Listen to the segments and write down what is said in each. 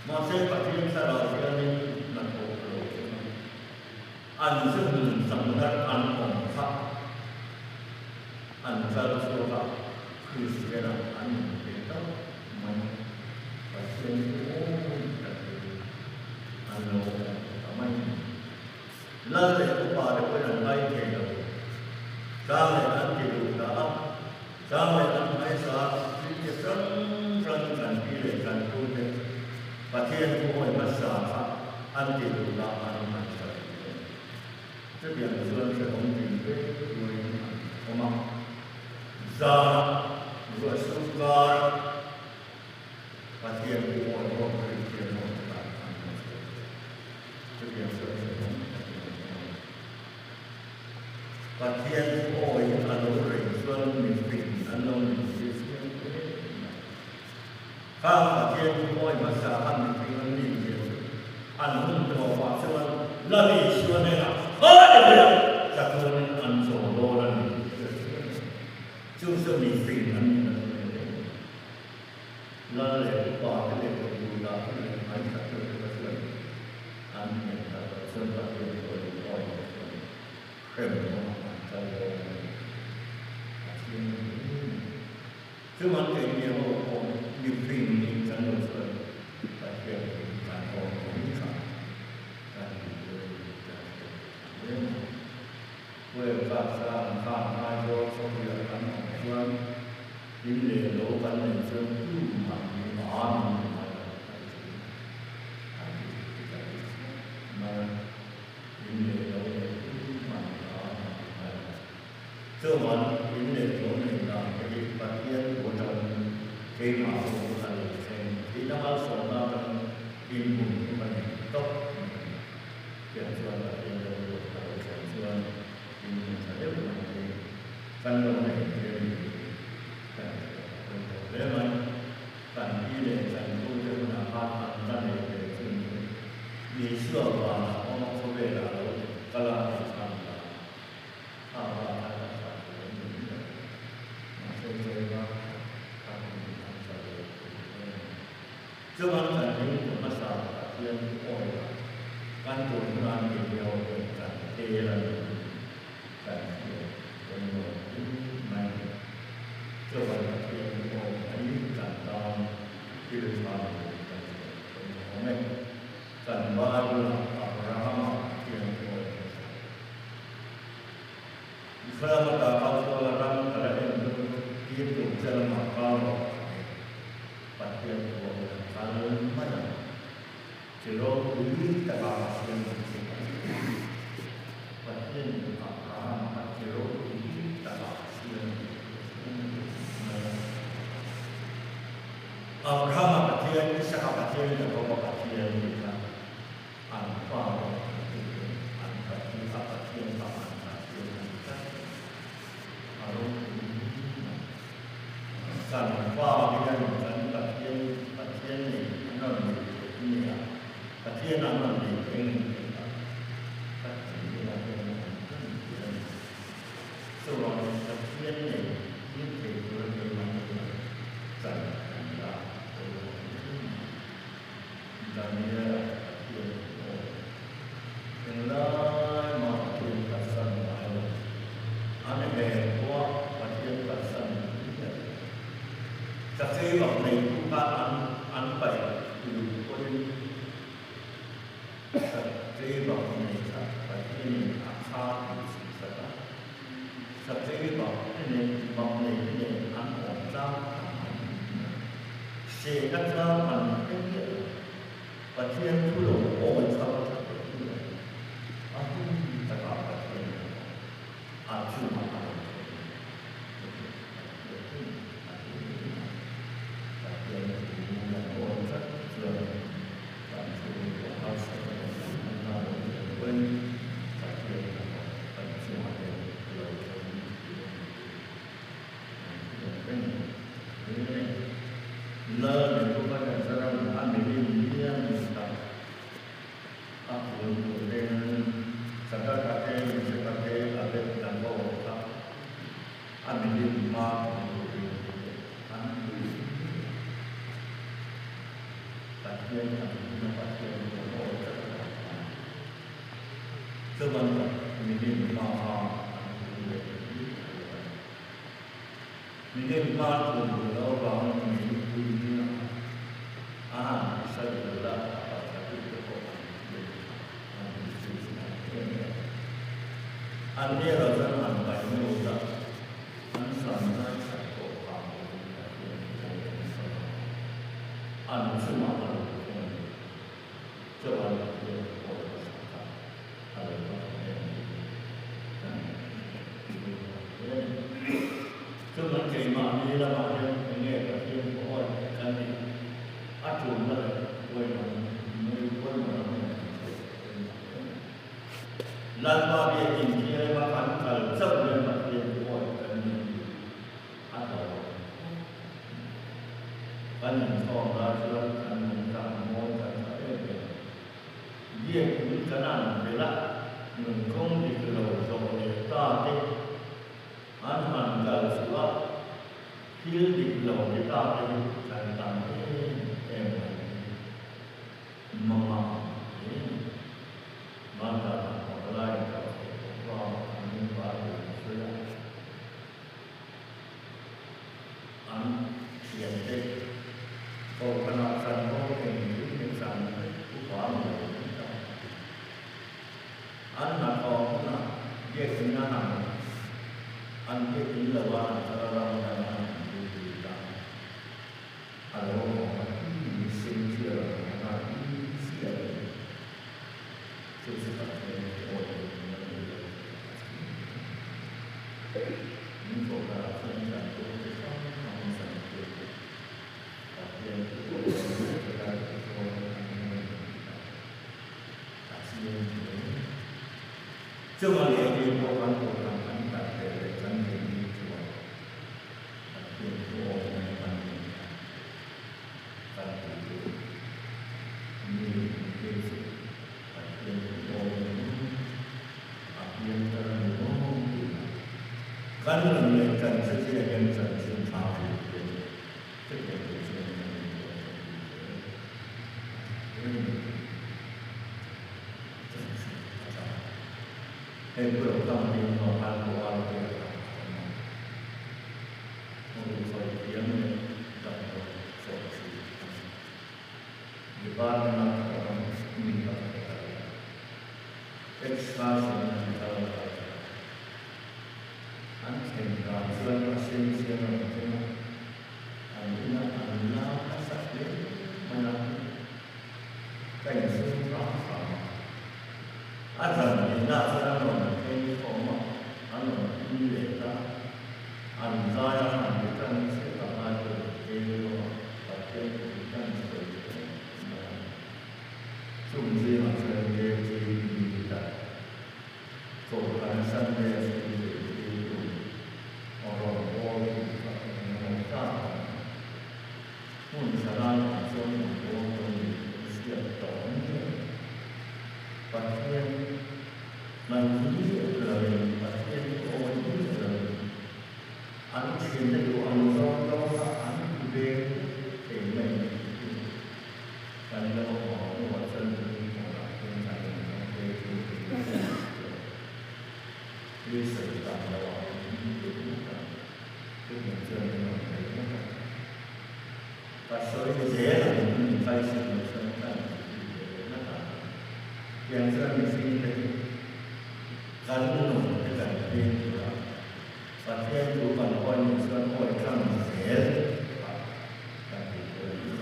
Mahse Pathian thlarau hianin hnathawh a lo thleng a, an zu hmun changdar an awm kha an chal chhuak a, Kristian-ah an inpe tawp mai. Pathian chu awi takin an lo awm ta mai. Lal leh upa te pawhin an ngai thei lo. Chang leh an ti duh ta a, chang leh an hmaisa thil chi hrang hrang kan pi leh kan pu te Pathian thu hawi hmasa kha an ti duh ta an hmaisa thei lo. Chutiang chuan hrehawm tin vek turin an awm a. Zana ruah sum kara Pathian thu hawi pawh Kristian ho te tan an lo chhuak thei. Chutiang chuan hrehawm takin an awm a. Pathian thu awi a lo rei chuan mifing an lo ni tir chiang hle mai. Khang Pathian thu awi hmasa kha mifing an nih zia chu an hun tawpah chuan Lal Isua hnenah Hallelujah! Chatuanin an chaw dawn a ni tih hriat chiang a ni. Chu chu mifing an nih na chu ni hle mai. Lal leh upa te leh duhdah te leh hmaikhat te kha chuan an hniam tak loh chuan Pathian chu a duh awi loh chuan hrem rawng an kal dawn a ni. Pathian a ni mai. Chuan keini ho pawh mifing nih kan lo chuan Pathian hi kan awm thei kha kan tih tur a ni tih kan hriat theih ang hle mai. Kuelka sang khan Aizawl khawpuiah kan awm chuan In leh lo kan neih chuan tumah hi a min ti ngai lo a ti thin a ti ti ka ti thlawt mai a, in leh lo neih tumah hi a min ti ngai lo. Chuan in leh lo neih dan te hi Pathian thu atangin keimah ho a lo thleng tih na malsawmna atangin in hmun chu ka nei tawp mai a ni. Tiang chuan Pathian rilru a lo thlen chuan in hmun tha deuh mai hi Kan lo nei thei a ni tih kan hriat a pawimawh hle mai. Kan pi leh kan pu te hunah khan an la nei ve chu niin Isua vanah awm a khawvelah lo kal a ni khan la kha va khan a hrat tur an ni miah lo. Mahse Joba kha hun an hla lo tih a ni. Chuan kan ringtu hmasa Pathian chu awi a, kan tun hunah media ho hian kan tel a ni tih kan hriat pawimawh hle mai. Chuan Pathian chu awi mai kan tan thil tha ni tih kan hriat pawimawh awm e. Kan Bible-ah Abrahama Pathian chu awi hmasa. Israel ata kal chuan ram ka la en chu tir tur che lamah kal rawh a ti. Pathian thu a hian kal mai ang. Chi ropui taka Pathian min chhuk a ni. Pathian in Abraham a chi ropui taka Pathian min chhuk mai ang. Abrahama Pathian, Isaka Pathian, Jakoba Pathian tih kha an fa leh an tute an Pathian a Pathian kha an Pathian a ni tlat. A ropui mai. Kan fa hian kan Pathian Pathian nei an rawn nei thei a nia, Pathian an rawn nei thei a ni tih kha Pathian bulah hian a awm reng tur a ni. Chuvangin Pathian nei tir thei tura keimahni hian chan kan la pawimawh hle mai. Daniela Pathian thu aw. Englai mah Pathian kalsan ngai lo. An he khua Pathian kalsan miah lo. Chakei bak neitu kha an an paih luh pawhin chakei bak nei kha Pathianin a kha tih chhuk sak a. Chakei bak te nen bak nei te nen an awm tlang ta mai miah. Sehna tlang an hre miah lo. Pathian thu lo awi kha va tha teh miah lo. A hun takah Pathian lo awm a chungah a lo thleng a. Chutiang chu Pathian hun a ti ni mai. Pathian thu kan awi tlat chuan kan thu ruah harsatna eng ang hna lo thlen pawhin Pathian hnathawk kan chungah hian a lo thleng thin a ni tih kan hriat reng a ni. Lal Nebuchadnezzar-a'n a milim lian tak. Pathian kan huna Pathian thu awi tlat a lo khan chuan milim hma kha an thu leh hi a lo a ni. Milim hma thu duh loh avangin meipui nia a han hmasa duh la a pathlatute pawh an thiam tha an inchhunchhun em em. An ni erawh chuan han paih hnu la an sam zai that pawh vang lovin Pathian thu awi an sawi a, an chungah a lo thleng a ni. Chuan Pathian thu awi hmasak a a lo va tha em tih kan hmu hle a ni. Chuan keimahni lamah hian enge Pathian thu awi kan nih a tulna leh pawimawh pawimawhna hmun kan hriat pawimawh hle a ni. Lalpa biakin thianghlim a kan kal chauh hian Pathian thu awi kan ni tih a hlauhawm khawp mai. Kan inchhawm lai chuan kan nungchang a mawi kan tha em em. Biakin kan an belh a, nunkawng dik lo zawh leh ta te an han kal chhuah a, thil dik lo ti ta te hi kan tam em em mai. Mama hle a ni. Malta hnathawh laiin ka thawh tawh a, an invar tur an sawi a. An thiante kohhranah chanvo engkim min chan upa ni lo an tam. An hnathawh hunah biakin a han an biakin lo a han kal a ram dang an han duty ta. A lo awm a i sincere a awm a i chiah lo chu chu Pathian awi lo in a ni lo tih a chiang hle. Min kohhran ah chuan chan tur chi hrang hrang chan tur te Pathian thu awi lo leh thalai te chuan an hmel tih a chiang hle. Chunga leh hi pawh kan kohhran kan kal ve leh kan neih ni chuan Pathian thu awmna hi kan nei a, kan tih tur mi hi chu Pathian thu awmna hi a piang thar a ni maw tih a, kan nun leh kan chezia hian chanchin tha hrilh te chu chutiang tur chuan kan inbuatsaih bik zel a ni. Chanchin a tha. Hei pu lo tam hi Mohan Kumar te a tam a awm a, hmun sawi thiam leh damdawi chawh chi a ni. Department a thawh ang mi pakhat a ni a, excursion an kal lai kha an thlen dan chuan a sen chiang a rawn thleng a, an inah an la hmasa hle mai a. Ka insum hram hram a. A zan lehna chuan a rawn phei khawm a, an rawn pin leh ta. An zai a han ti tan chiah ta ngai chu rawn phei rawh a, Pathian thu hi kan sawi hle mai a. Chung zingah chuan KTP ta Kohhran Sunday School zirtirtu rawn bawl tih kha eng emaw zat a ni. Hmun tha lai ah chuan an bawl dawn ni an hriat tawh miau. Pathian ngaih miah loin, Pathian awi miah loin an thiante duh ang zawng zawng kha an ti ve thei mai ni tih kan lo haw hnuah chuan tui hmuhnah hian kan inhawng phei chu tui a ni. Thil sawi tam loh ah min ti ngawt ang. Chutiang chuan min rawn bei ngawt a. Ka sawi zel ang min kaisak loh chuan ka inti ve leh ngat a. Tiang chuan mihring te hi kan nun te kan fim tur a, Pathian thu kan awi nih chuan awi tlang zel a kan tih tur a ni.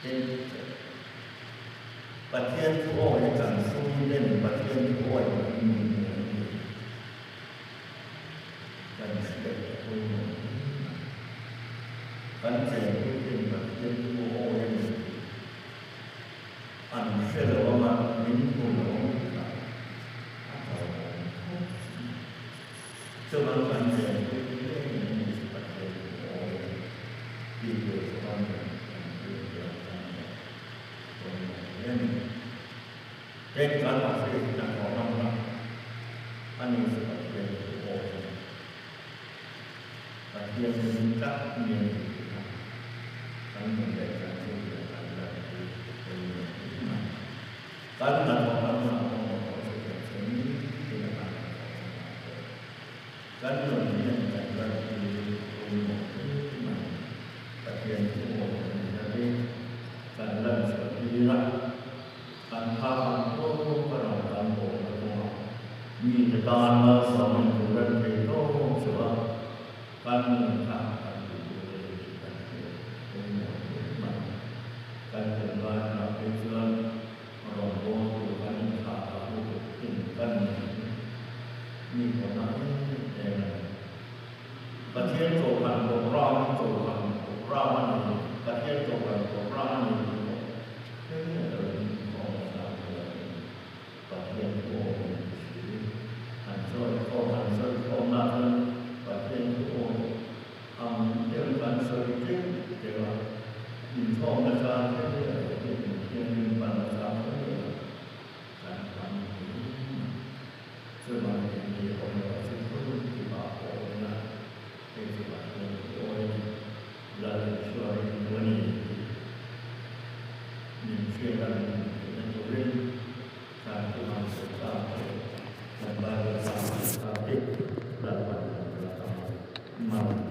Tin, Pathian thu awi kan sum ten Pathian thu awi kan ni an ti. Kan hriat a pawimawh hle mai. Kan chenpuiten Pathian thu awi a ni tih an hre lo anga min hmu lo ang tih kha a hlauhawm khawp mai. Chuan kan chenpuite ngeiin a ni chu Pathian thu awi a ni tih tur chuan kan fimkhur kan dah pawimawh hle a ni. Heng kan office hnathawh na hmunah a ni chu Pathian thu awi a ni. Pathian min tlat mi a ni tih kha kan nun leh kan thiltih ah kan lan Kan hnathawhna hmunah pawh motor chu tiang chu nitin a kan hnathawh hmunah pawh kan nun hian kan ram hi pawimawh hle mai. Pathian thu awm kan ni na hi kan lan chhuah tir a, kan phak ang tawk a ram kan bawhna kawngah mite tan malsawmin tur an thei tawk chu a kan nun kha kan tih tur te hi kan hriat pawimawh hle mai. Kan tunlai hunah phei chuan rawngbawltu kan inthlah tak lutuk in kan nun hi mi kawna em em a ni. Pathian Kohhran Programme hi Kohhran Programme a ni, Pathian Kohhran Programme a ni tih pawh hre miah lovin inkhawm a chang thei a ni. Pathian thu awm a ni si. An sawi khawm, an sawi khawmna chuan Pathian thu awm ang deuh kha an sawi teuh teuh a, inkhawmna chang hre miah lo hian Inthianghlim panna chang hre miah lo kan tam hle mai. Chuvangin mi awm erawh chu hun kipah pawh awm ila, hei chu Pathian thu awi a ni, Lal Isua ringtu a ni tih min hriat a min hmuh theihna turin kan thuhang sawi tlak te, kan Bible chang sawi tlak te Lalpan kan bula tang mal.